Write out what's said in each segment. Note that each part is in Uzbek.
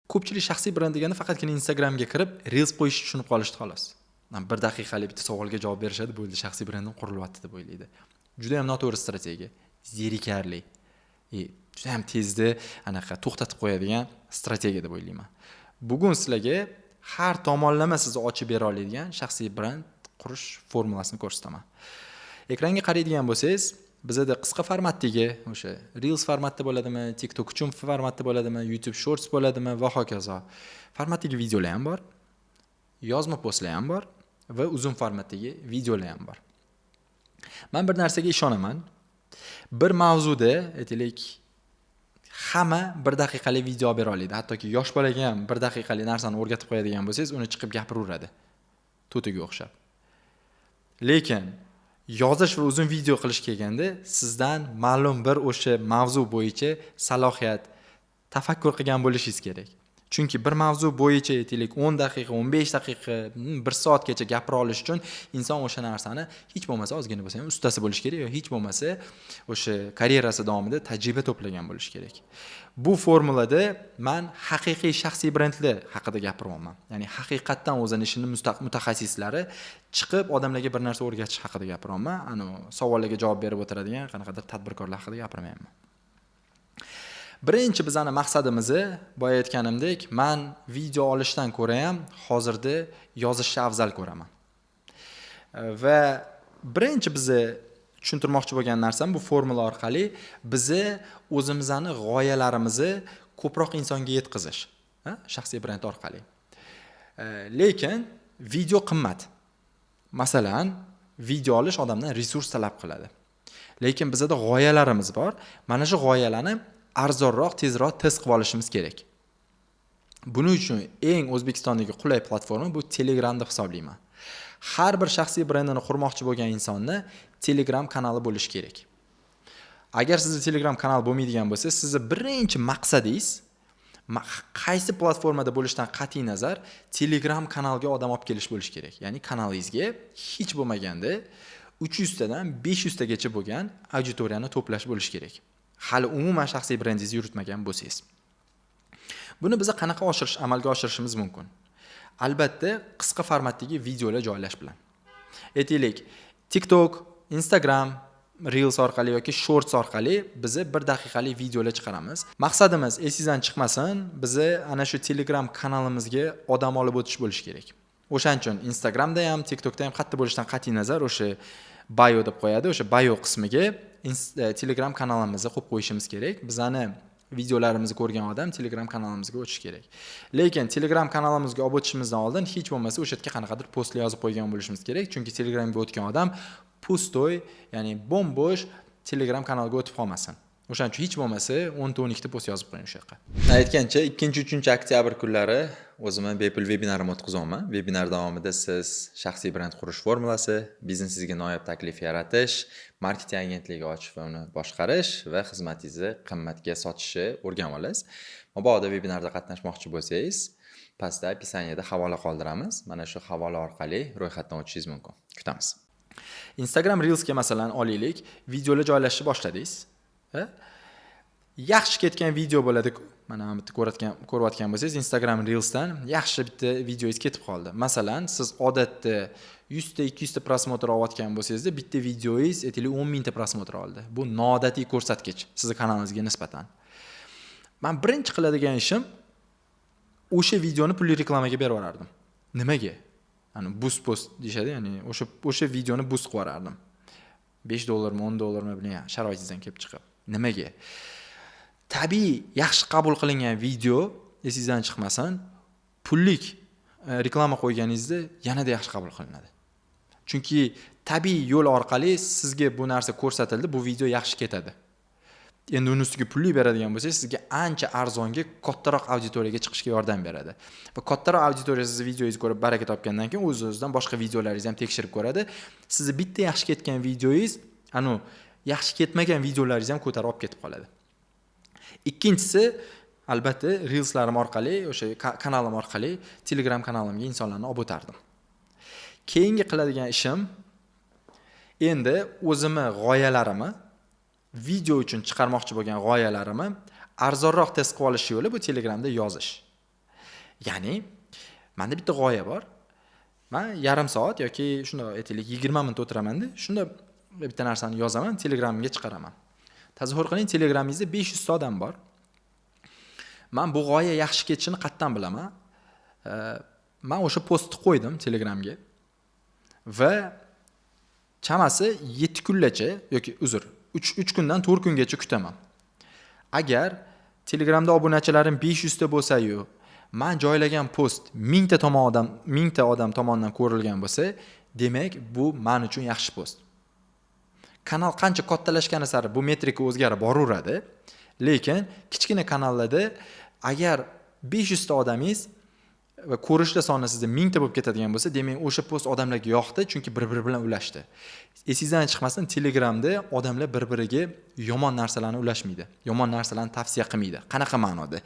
Ko'pchilik shaxsiy brend deganda faqatgina Instagramga kirib, reels qo'yishni tushunib qolishdi, xolos. Bir daqiqalik bitta savolga javob berishadi, bo'ldi, shaxsiy brendim qurilyapti deb o'ylaydi. Juda ham noto'g'ri strategiya, zerikarli и juda ham tezda anaqa to'xtatib qo'yadigan strategiya deb o'ylayman. Bugun sizlarga har tomonlama sizni ochib bera oladigan shaxsiy brend qurish formulasini ko'rsataman. Ekranga qaraydigan bo'lsangiz, bizada qisqa formatdagi o'sha reels formatda bo'ladimi, TikTok uchun formatda bo'ladimi, YouTube Shorts bo'ladimi va hokazo formatdagi videolar ham bor, yozma postlar ham bor va uzun formatdagi videolar ham bor. Man bir narsaga ishonaman: bir mavzuda, aytaylik, hamma bir daqiqalik video bera oladi. Hattoki yosh bolaga ham bir daqiqalik narsani o'rgatib qo'yadigan bo'lsangiz, uni chiqib gapiraveradi to'tiga o'xshab. Lekin yozish va uzun video qilish kelganda, sizdan ma'lum bir o'sha mavzu bo'yicha salohiyat, tafakkur qilgan bo'lishingiz kerak. Chunki bir mavzu bo'yicha, aytaylik, 10 daqiqa, 15 daqiqa, bir soatgacha gapira olish uchun inson o'sha narsani hech bo'lmasa ozgina bo'lsa ham ustasi bo'lishi kerak yo hech bo'lmasa o'sha karyerasi davomida tajriba to'plagan bo'lishi kerak. Bu formulada man haqiqiy shaxsiy brendlar haqida gapiryapman, ya'ni haqiqatdan o'zini ishini mutaxassislari chiqib odamlarga bir narsa o'rgatish haqida gapiryapman. Anavi savollarga javob berib o'tiradigan qanaqadir tadbirkorlar haqida gapirmayapman. Birinchi bizani maqsadimizni, boya aytganimdek, man video olishdan ko'ra ham hozirda yozishni afzal ko'raman. Va birinchi bizni tushuntirmoqchi bo'lgan narsam, bu formula orqali bizni o'zimizni g'oyalarimizni ko'proq insonga yetkazish, shaxsiy brend orqali. Lekin video qimmat. Masalan, video olish odamdan resurs talab qiladi, lekin bizada g'oyalarimiz bor. Mana shu g'oyalarni arzonroq, tezroq test qilib olishimiz kerak. Buning uchun eng O'zbekistondagi qulay platforma bu Telegram deb hisoblayman. Har bir shaxsiy brendini qurmoqchi bo'lgan insonni Telegram kanali bo'lishi kerak. Agar sizda Telegram kanal bo'lmaydigan bo'lsa, sizni birinchi maqsadingiz, qaysi platformada bo'lishidan qat'iy nazar, Telegram kanalga odam olib kelish bo'lishi kerak. Ya'ni kanalingizga hech bo'lmaganda 300 tadan 500 tagacha bo'lgan auditoriyani to'plash bo'lishi kerak, hali umuman shaxsiy brendingizni yuritmagan bo'lsangiz. Buni biza qanaqa amalga oshirishimiz mumkin? Albatta, qisqa formatdagi videolar joylash bilan. Aytaylik, TikTok, Instagram Reels orqali yoki Shorts orqali biza bir daqiqalik videolar chiqaramiz. Maqsadimiz, esingizdan chiqmasin, biza ana shu Telegram kanalimizga odam olib o'tish bo'lishi kerak. O'shaning uchun Instagramda ham, TikTokda ham qayerda bo'lishidan qat'iy nazar, o'sha bio deb qo'yadi, o'sha bio qismiga Telegram kanalimizni qo'yib qo'yishimiz kerak. Bizani videolarimizni ko'rgan odam Telegram kanalimizga o'tishi kerak. Lekin Telegram kanalimizga olib o'tishimizdan oldin hech bo'lmasa o'sha yerga qanaqadir postlar yozib qo'ygan bo'lishimiz kerak, chunki Telegramga o'tgan odam пустой, ya'ni bo'm-bo'sh Telegram kanaliga o'tib qolmasin. O'shaning uchun hech bo'lmasa 10 ta, 12 ta post yozib qo'ying o'sha yoqqa. Aytgancha, 2-, 3 oktyabr kunlari o'zimni bepul vebinarimni o'tkazyapman. Vebinar davomida siz shaxsiy brend qurish formulasi, biznesingizga noyob taklif yaratish, marketing agentligi ochish va uni boshqarish va xizmatingizni qimmatga sotishni o'rganib olasiz. Mabodo vebinarda qatnashmoqchi bo'lsangiz, pastda описание da havola qoldiramiz. Mana shu havola orqali ro'yxatdan o'tishingiz mumkin. Kutamiz. Instagram Reelsga, masalan, olaylik, videolar joylashni boshladingiz. Ha? Yaxshi ketgan video bo'ladi-ku. Mana bitta ko'rayotgan bo'lsangiz, Instagram Reelsdan yaxshi bitta videongiz ketib qoldi. Masalan, siz odatda 100 ta, 200 ta просмотр olayotgan bo'lsangizda, bitta videongiz, aytaylik, 10 mingta просмотр oldi. Bu noodatiy ko'rsatkich sizni kanalingizga nisbatan. Man birinchi qiladigan ishim, o'sha videoni pulli reklamaga berib yuborardim. Nimaga? Ani boost post deyishadi, ya'ni o'sha videoni boost qilib yuborardim. 5 dollarmi, 10 dollarmi, bilmayman, sharoitingizdan kelib chiqib. Nimaga? Tabiiy yaxshi qabul qilingan video, esingizdan chiqmasin, pullik reklama qo'yganingizda yanada yaxshi qabul qilinadi. Chunki tabiiy yo'l orqali sizga bu narsa ko'rsatildi, bu video yaxshi ketadi. Endi uni ustiga pulli beradigan bo'lsangiz, sizga ancha arzonga kattaroq auditoriyaga chiqishga yordam beradi. Va kattaroq auditoriya sizni videongizni ko'rib baraka topgandan keyin o'z o'zidan boshqa videolaringizni ham tekshirib ko'radi. Sizni bitta yaxshi ketgan videongiz anu yaxshi ketmagan videolaringizni ham ko'tarib olib ketib qoladi. Ikkinchisi, albatta, reelslarim orqali, o'sha kanalim orqali Telegram kanalimga insonlarni olib o'tardim. Keyingi qiladigan ishim, endi o'zimni g'oyalarimni, video uchun chiqarmoqchi bo'lgan g'oyalarimni arzonroq test qilib olish yo'li bu Telegramda yozish. Ya'ni menda bitta g'oya bor. Man yarim soat yoki shunday aytaylik 20 minut o'tiramanda, shunda bitta narsani yozaman, Telegramga chiqaraman. Tasavvur qiling, Telegramingizda 500 ta odam bor. Man bu g'oya yaxshi ketishini qayerdan bilaman? Man o'sha postni qo'ydim Telegramga va chamasi 7 kungacha yoki uzr, 3 kundan 4 kungacha kutaman. Agar Telegramda obunachilarim 500 ta bo'lsa-yu, man joylagan post 1000 ta odam tomonidan ko'rilgan bo'lsa, demak, bu men uchun yaxshi post. Kanal qancha kattalashgani sari bu metrika o'zgarib boraveradi. Lekin kichkina kanallarda agar 500 ta odamingiz va ko'rishlar soni sizda 1000 ta bo'lib ketadigan bo'lsa, demak, o'sha post odamlarga yoqdi, chunki bir-biri bilan ulashdi. Esingizdan chiqmasin, Telegramda odamlar bir-biriga yomon narsalarni ulashmaydi, yomon narsalarni tavsiya qilmaydi. Qanaqa ma'noda?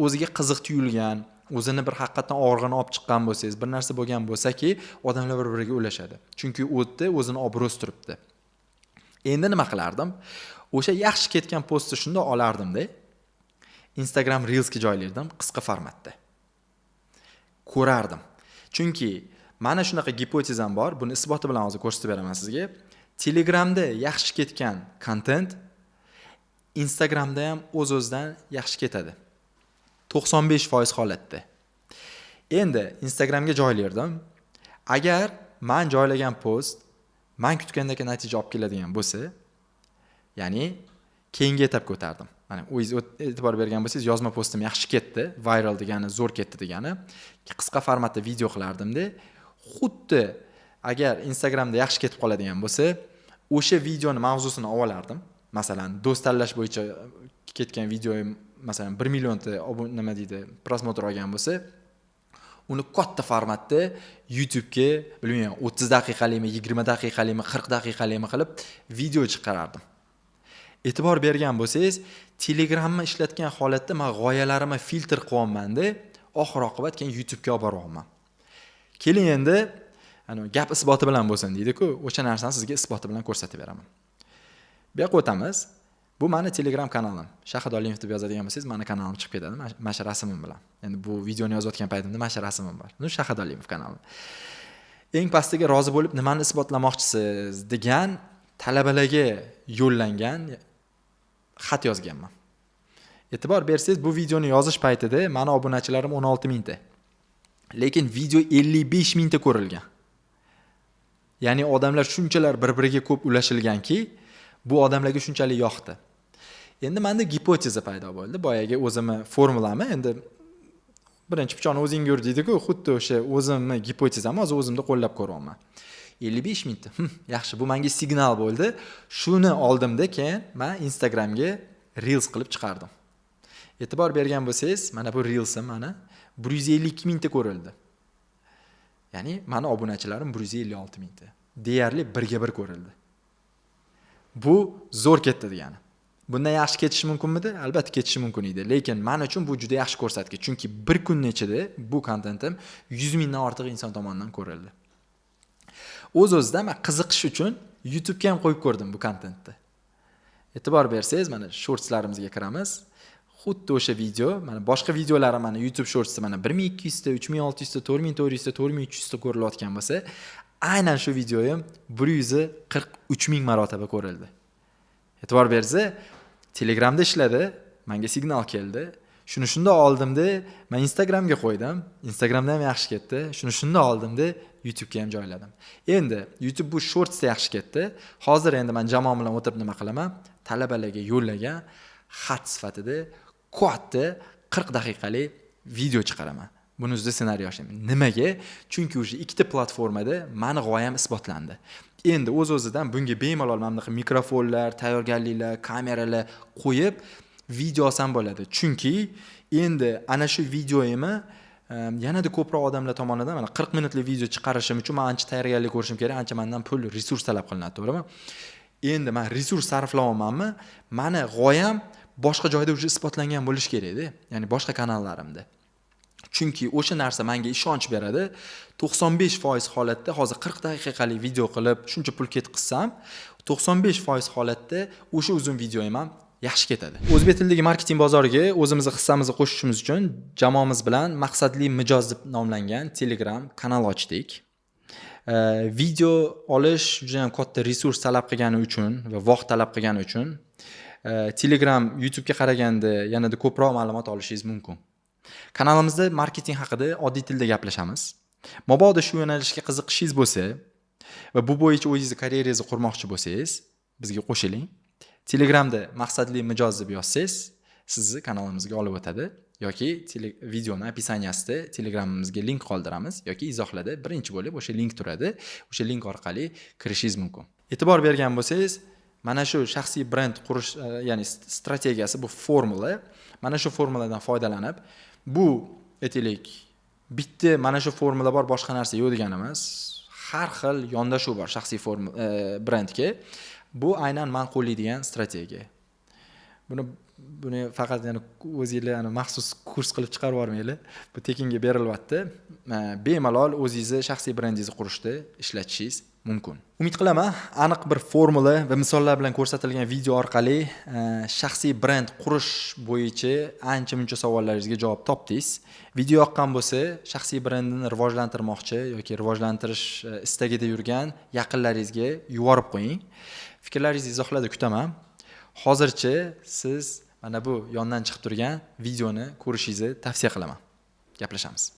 O'ziga qiziq tuyulgan, o'zini bir haqiqatdan og'rig'ini olib chiqqan bo'lsangiz, bir narsa bo'lgan bo'lsa-ki, odamlar bir-biriga ulashadi. Chunki u yerda o'zini obro'si turibdi. Endi nima qilardim? O'sha yaxshi ketgan postni shunda olardimda, Instagram Reelsga joylardim qisqa formatda. Ko'rardim. Chunki mana shunaqa gipotezam bor, buni isboti bilan hozir ko'rsatib beraman sizga. Telegramda yaxshi ketgan kontent Instagramda ham o'z-o'zidan yaxshi ketadi. 95% holatda. Endi Instagramga joylardim. Agar man joylagan post man kutgandek natija olib keladigan bo'lsa, ya'ni keyingi etapga o'tardim. Mana o'zingiz e'tibor bergan bo'lsangiz, yozma postim yaxshi ketdi, viral degani zo'r ketdi degani. Qisqa formatda video qilardimda, xuddi agar Instagramda yaxshi ketib qoladigan bo'lsa, o'sha videoni mavzusini olib olardim. Masalan, do'st tanlash bo'yicha ketgan videoyim, masalan, 1 millionta nima deydi, просмотр olgan bo'lsa, uni katta formatda YouTube'ga, bilmayman, 30 daqiqalikmi, 20 daqiqalikmi, 40 daqiqalikmi qilib video chiqarardim. E'tibor bergan bo'lsangiz, Telegramni ishlatgan holatda men g'oyalarimni filtr qilyapman-da, oxir oqibat keyin YouTube'ga olib boryapman. Keling endi, ana gap isboti bilan bo'lsin deydi-ku, o'sha narsani sizga isboti bilan ko'rsatib beraman. Bu yoqqa o'tamiz. Bu meni Telegram kanalim. Shahid Olimov deb yozadigan bo'lsangiz, meni kanalim chiqib ketadi, mana shu rasmim bilan. Endi bu videoni yozayotgan paytimda mana shu rasmim bor. Ну, Shahid Olimov kanali. Eng pastiga rozi bo'lib nimani isbotlamoqchisiz degan talabalarga yo'llangan xat yozganman. E'tibor bersangiz, bu videoni yozish paytida meni obunachilarim 16 mingta. Lekin video 55 mingta ko'rilgan. Ya'ni odamlar shunchalar bir-biriga ko'p ulashilganki, bu odamlarga shunchalik yoqdi. Endi menda gipoteza paydo bo'ldi. Boyagi o'zimni formulami, endi birinchi pichoqni o'zingga ur deydi-ku, xuddi o'sha o'zimni gipotezamni hozir o'zimda qo'llab ko'ryapman. 55 mingta. Yaxshi, bu menga signal bo'ldi. Shuni oldimda keyin men Instagramga Reels qilib chiqardim. E'tibor bergan bo'lsangiz, mana bu Reelsim mana 152 mingta ko'rildi. Ya'ni meni obunachilarim 156 mingta. Deyarli birga bir ko'rildi. Bu zo'r ketdi degani. Bundan yaxshi ketishi mumkinmidi? Albatta ketishi mumkin edi. Lekin men uchun bu juda yaxshi ko'rsatkich. Chunki bir kunning ichida bu kontentim 100 mingdan ortiq inson tomonidan ko'rildi. O'z-o'zidan men qiziqish uchun YouTube'ga ham qo'yib ko'rdim bu kontentni. E'tibor bersangiz, mana shortslarimizga kiramiz. Xuddi o'sha video, mana boshqa videolarim mana YouTube Shortsda mana 1200 ta, 3600 ta, 4400 ta, 4300 ta ko'rilayotgan bo'lsa, aynan shu videoyim 143 ming marotaba ko'rildi. E'tibor bersa, Telegramda ishladi, menga signal keldi. Shuni shunda oldimda, men Instagramga qo'ydim. Instagramda ham yaxshi ketdi. Shuni shunda oldimda, YouTube'ga ham joyladim. Endi YouTube bu Shortsda yaxshi ketdi. Hozir endi men jamoam bilan o'tirib nima qilaman? Talabalarga yo'llagan xat sifatida katta 40 daqiqalik video chiqaraman. Buni ustida ssenariy yozayman. Nimaga? Chunki уже ikkita platformada mani g'oyam isbotlandi. Endi o'z-o'zidan bunga bemalol mana bunaqa mikrofonlar, tayyorgarliklar, kameralar qo'yib video olsam bo'ladi. Chunki endi ana shu videoyimni yanada ko'proq odamlar tomonidan mana 40 minutlik video chiqarishim uchun men ancha tayyorgarlik ko'rishim kerak, ancha mendan pul, resurs talab qilinadi, to'g'rimi? Endi men resurs sarflayapmanmi? Mani g'oyam boshqa joyda уже isbotlangan bo'lishi kerakda, ya'ni boshqa kanallarimda. Chunki o'sha narsa menga ishonch beradi. 95% holatda hozir 40 daqiqalik video qilib shuncha pul ketqizsam, 95% holatda o'sha uzun videoyim ham yaxshi ketadi. O'zbek tilidagi marketing bozoriga o'zimizni hissamizni qo'shishimiz uchun jamoamiz bilan Maqsadli mijoz deb nomlangan Telegram kanal ochdik. Video olish juda ham katta resurs talab qilgani uchun va vaqt talab qilgani uchun Telegram YouTubega qaraganda yanada ko'proq ma'lumot olishingiz mumkin. Kanalimizda marketing haqida oddiy tilda gaplashamiz. Mabodo shu yo'nalishga qiziqishingiz bo'lsa va bu bo'yicha o'zingizni karyerangizni qurmoqchi bo'lsangiz, bizga qo'shiling. Telegramda Maqsadli mijoz deb yozsangiz, sizni kanalimizga olib o'tadi yoki videoni описания sida Telegramimizga link qoldiramiz yoki izohlarda birinchi bo'lib o'sha link turadi. O'sha link orqali kirishingiz mumkin. E'tibor bergan bo'lsangiz, mana shu shaxsiy brend qurish, ya'ni strategiyasi, bu formula, mana shu formuladan foydalanib, bu, aytaylik, bitta mana shu formula bor, boshqa narsa yo'q degani emas. Har xil yondashuv bor shaxsiy brendga. Bu aynan man qo'llaydigan strategiya. Buni faqat, ya'ni o'zinglar, ya'ni maxsus kurs qilib chiqarib yubormanglar. Bu tekinga berilyapti. Bemalol o'zingizni shaxsiy brendingizni qurishda ishlatishingiz mumkin. Umid qilaman, aniq bir formula va misollar bilan ko'rsatilgan video orqali shaxsiy brend qurish bo'yicha ancha muncha savollaringizga javob topdingiz. Video yoqqan bo'lsa, shaxsiy brendini rivojlantirmoqchi yoki rivojlantirish istagida yurgan yaqinlaringizga yuborib qo'ying. Fikrlaringizni izohlarda kutaman. Hozircha siz mana bu yondan chiqib turgan videoni ko'rishingizni tavsiya qilaman. Gaplashamiz.